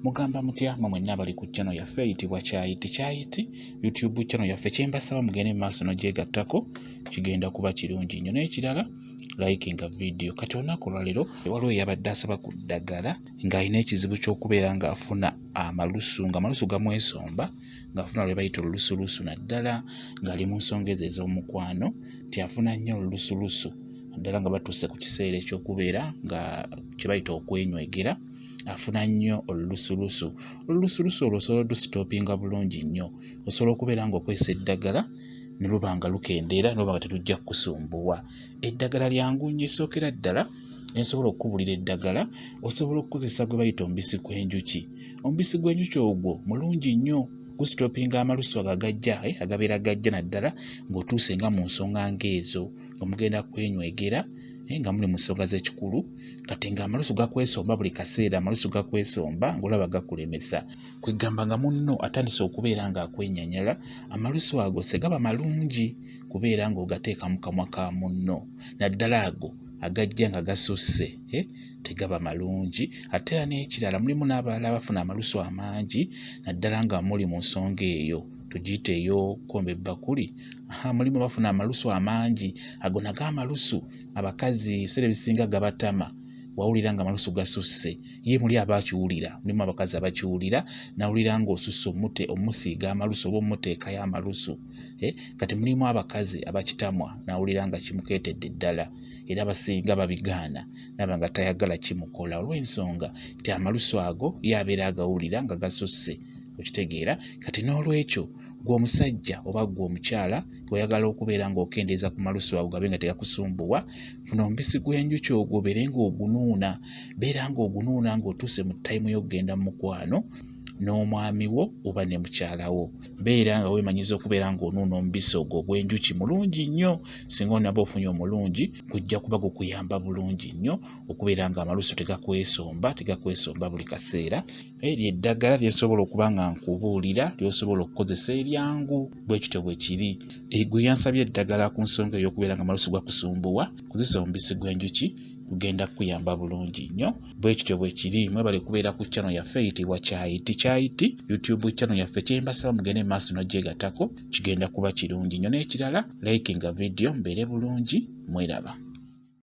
Mugamba mutya mwe mwenna abali ku channel yaffe eyitibwa Kyayiti Kyayiti YouTube channel yaffe, kyembasaba mugende mu maaso n'ogyegattako, kigenda kuba kirungi nnyo. N'ekirala, likinga video. Kati olunaku olwaleero waliwo eyabadde asaba ku ddagala ng'alina ekizibu ky'okubeera ng'afuna amalusu, ng'amalusu gamwesomba, ng'afuna lwe bayita olulusulusu, naddala ng'ali mu nsonga ezo ez'omukwano, nti afuna nnyo olulusulusu naddala nga batuuse ku kiseera eky'okubeera nga kye bayita okwenywegera, afuna nnyo olulusulusu. Olulusulusu olwo osobola olusitoopinga bulungi nnyo, osobola okubeera ng'okozesa eddagala ne luba nga lukendeera, ne luba nga terujja kukusumbuwa. Eddagala lyangu nnyo, esookera ddala ensobola okukubulira eddagala, osobola okukozesa gwe bayita omubisi gw'enjuki. Omubisi gw'enjuki ogwo mulungi nnyo, gusitoopinga amalusu ago agajja, agabeera gajja naddala ng'otuuse nga mu nsonga ng'ezo nga mugenda kwenywegera, nga muli mu nsonga z'ekikulu, kati ng'amalusu gakwesomba buli kaseera, amalusu gakwesomba ng'olaba gakulemesa, kwegamba nga munno atandise okubeera ng'akwenyanyala. Amalusu ago segaba malungi kubeera ng'ogateeka mu kamwa ka munno, naddala ago agajja nga gasusse, tegaba malungi. Ate era n'ekirala, mulimu n'abalala abafuna amalusu amangi naddala nga muli mu nsonga eyo tugiyite ey'okukomba ebbakuli. Mulimu abafuna amalusu amangi, ago nago amalusu abakazi ebiseera ebisinga gabatama, wawulira nga amalusu gasusse, ye muli aba akiwulira. Mulimu abakazi abakiwulira, nawulira ng'osusse omusiiga amalusu oba omuteekayo amalusu, kati mulimu abakazi abakitamwa, nawulira nga kimukeetedde ddala, era abasinga babigaana, naba nga tayagala kimukola olw'ensonga nti amalusu ago ye abeera agawulira nga gasusse, okitegeera? Kati n'olwekyo gwe omusajja oba gwe omukyala ng'oyagala okubeera ng'okendeeza ku malusu ago gabe nga tegakusumbuwa, funa omubisi gw'enjuki ogwo, obeere ng'ogunuuna, beera ng'ogunuuna ng'otuuse mu tayimu y'okugenda mu mukwano n'omwami wo oba ne mukyala wo. Beera nga weemanyiza okubeera ng'onuuna omubisi ogwo ogw'enjuki, mulungi nnyo. Singa onaaba ofunye omulungi, gujja kuba gukuyamba bulungi nnyo okubeera ng'amalusu tegakwesomba, tegakwesomba buli kaseera. Eryo eddagala lyensobola okuba nga nkubuulira ly'osobola okukozesa eryangu, bwe kityo bwe kiri. Gwe yansabye eddagala ku nsonga ey'okubeera nga amalusu gakusumbuwa, kozesa omubisi gw'enjuki, gugenda kukuyamba bulungi nnyo, bwe kityo bwe kiri. Mwebale kubeera ku channel yaffe eyitibwa Kyayiti Kyayiti YouTube channel yaffe, kyembasaba mugende mu maaso n'ogyegattako, kigenda kuba kirungi nnyo. N'ekirala, likinga video, mbeere bulungi, mweraba.